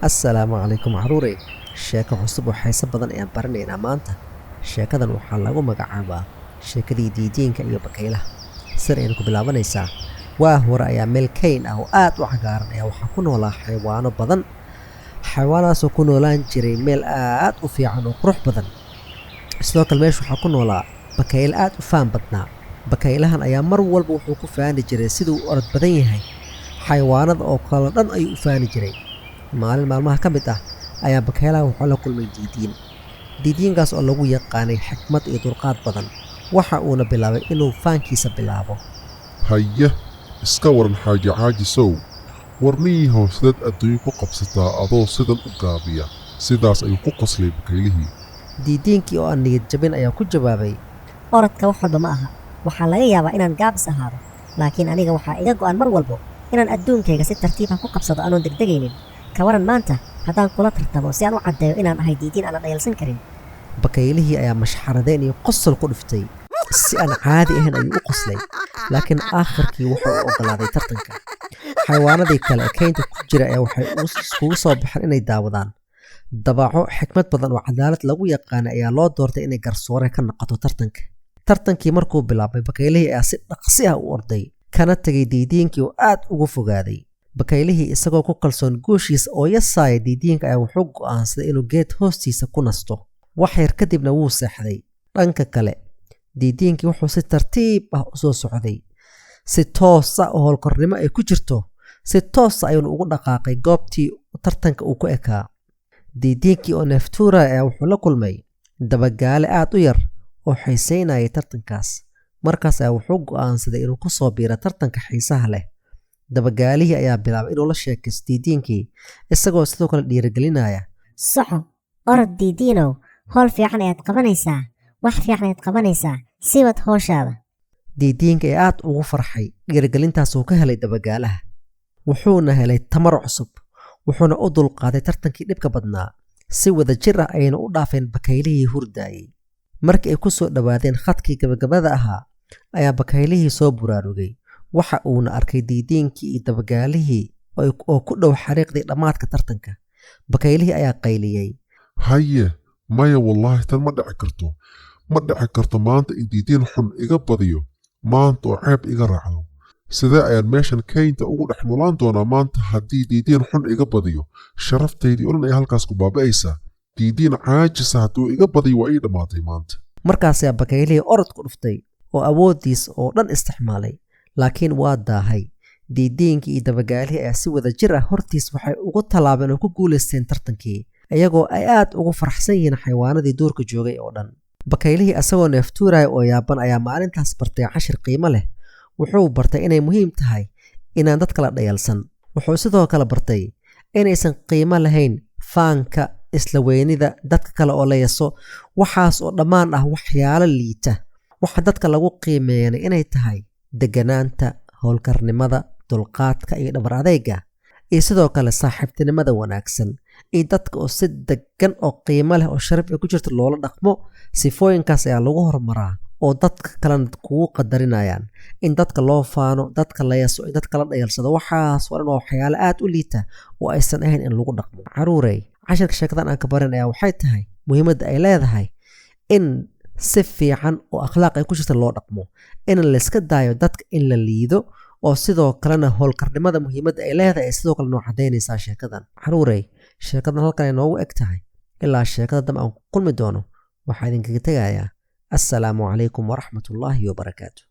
Assalaamu calaykum caruurey. Sheeko cusub oo xiiso badan ayaan baranaynaa maanta. Sheekadan waxaa lagu magacaabaa sheekadii diidiinka iyo bakaylaha. Sir ayaynu ku bilaabanaysaa. Waa hore ayaa meel kayn ah oo aad u cagaaran ayaa waxaa ku noolaa xayawaano badan. Xayawaanadaasoo ku noolaan jiray meel aad u fiican oo qurux badan. Sidoo kale meesha waxaa ku noolaa bakayle aad u faan badnaa. Bakaylahan ayaa mar walba wuxuu ku faani jiray siduu u orod badan yahay. Xayawaanada oo kale dhan ayuu u faani jiray. Maalin maalmaha ka mid ah ayaa bakaylaha wuxuu la kulmay diidiin. Diidiinkaas oo lagu yaqaanay xikmad iyo dulqaad badan. Waxa uuna bilaabay inuu faankiisa bilaabo. Haye, iska waran Xaaji Caajisow. Warniyihow, sidaad adduunyo ku qabsataa adoo sidan u gaabiya? Sidaas ayuu ku qoslay bakaylihii. Diidiinkii oo aan niyad jabin ayaa ku jawaabay: Orodka wax walba ma aha. Waxaa laga yaabaa inaan gaabis ahaado, laakiin aniga waxaa iga go'an mar walbo inaan adduunkayga si tartiib ah ku qabsado anoon degdegaynin. Ka waran maanta haddaan kula tartamo si aan u caddeeyo inaan ahay diidiin aanan dhayalsan karin? Bakaylihii ayaa mashxaradeen iyo qosol ku dhuftay. Si aan caadi ahayn ayuu u qoslay, laakiin aakhirkii wuxuu u oggolaaday tartanka. Xayawaanadii kale ee kaynta ku jira ayaa waxay iskugu soo baxeen inay daawadaan. Dabaco xikmad badan oo cadaalad lagu yaqaanay ayaa loo doortay inay garsoore ka noqoto tartanka. Tartankii markuu bilaabmay, bakaylihii ayaa si dhaqsi ah u orday, kana tegay diidiinkii oo aad ugu fogaaday. Bakaylihii isagoo ku kalsoon guushiisa oo yasaaya diidiinka ayaa wuxuu go'aansaday inuu geed hoostiisa ku nasto. Wax yar kadibna wuu seexday. Dhanka kale, diidiinkii wuxuu si tartiib ah u soo socday, si toos ah oo howlkarnimo ay ku jirto. Si toos ah ayuuna ugu dhaqaaqay goobtii tartanka uu ku ekaa. Diidiinkii oo neeftuuraya ayaa wuxuu la kulmay dabagaale aad u yar oo xiiseynayay tartankaas. Markaas ayaa wuxuu go'aansaday inuu ku soo biiro tartanka xiisaha leh. Dabagaalihii ayaa bilaabay inuu la sheekaysto diidiinkii, isagoo sidoo kale dhiirigelinaya. Soco, orod diidiinow, howl fiican ayaad qabanaysaa, wax fiican ayaad qabanaysaa, sii wad howshaada. Diidiinka ee aad ugu farxay dhiirigelintaas uu ka helay dabagaalaha, wuxuuna helay tamar cusub, wuxuuna u dulqaaday tartankii dhibka badnaa. Si wada jir ah ayayna u dhaafeen bakaylihii hurdaayey. Markii ay ku soo dhowaadeen khadkii gabagabada ahaa ayaa bakaylihii soo buraarugay. Waxa uuna arkay diidiinkii iyo dabagaalihii oo ku dhow xariiqdii dhammaadka tartanka. Bakaylihii ayaa qayliyey: Haye, maya, wallaahi tan ma dhici karto, ma dhici karto maanta in diidiin xun iga badiyo maanta oo ceeb iga raacdo. Sidee ayaan meeshan kaynta ugu dhex noolaan doonaa maanta haddii diidiin xun iga badiyo? Sharaftaydii oo dhan ayaa halkaas ku baaba'aysa. Diidiin caajisa hadduu iga badiyo, waa ii dhammaatay maanta. Markaasaa bakaylihii orod ku dhuftay oo awooddiis oo dhan isticmaalay, laakiin waa daahay. Diidiinkii iyo dabagaalihii ayaa si wada jir ah hortiis waxay ugu tallaabeen oo ku guulaysteen tartankii, iyagoo ay aad ugu faraxsan yihiin xayawaanadii duurka joogay oo dhan. Bakaylihii asagoo neeftuuraya oo yaaban ayaa maalintaas bartay cashir qiimo leh. Wuxuu bartay inay muhiim tahay inaan dadka la dhayalsan. Wuxuu sidoo kale bartay inaysan qiimo lahayn faanka, isla weynida, dadka kale oo la yaso, waxaas oo dhammaan ah waxyaalo liita. Waxa dadka lagu qiimeeyana inay tahay deganaanta, howlkarnimada, dulqaadka iyo dhabar adeyga, iyo sidoo kale saaxiibtinimada wanaagsan, iyo dadka oo si degan oo qiimo leh oo sharaf ay ku jirto loola dhaqmo. Sifooyinkaas ayaa lagu horumaraa oo dadka kalena kugu qadarinayaan. In dadka loo faano, dadka la yaso, in dadka la dhayalsado, waxaas oo dhan waa waxyaalo aad u liita oo aysan ahayn in lagu dhaqmo. Caruurey, cashirka sheekadan aan ka barin ayaa waxay tahay muhiimadda ay leedahay in si fiican oo akhlaaq ay ku jirta loo dhaqmo, in layska daayo dadka in la liido, oo sidoo kalena howlkarnimada muhiimadda ay leedahay ay sidoo kale noo cadaynaysaa sheekadan. Caruurey, sheekadan halkan ay noogu eg tahay. Ilaa sheekada dambe aan ku kulmi doono, waxaa idinkaga tegayaa assalaamu calaykum waraxmatullaahi wabarakaatu.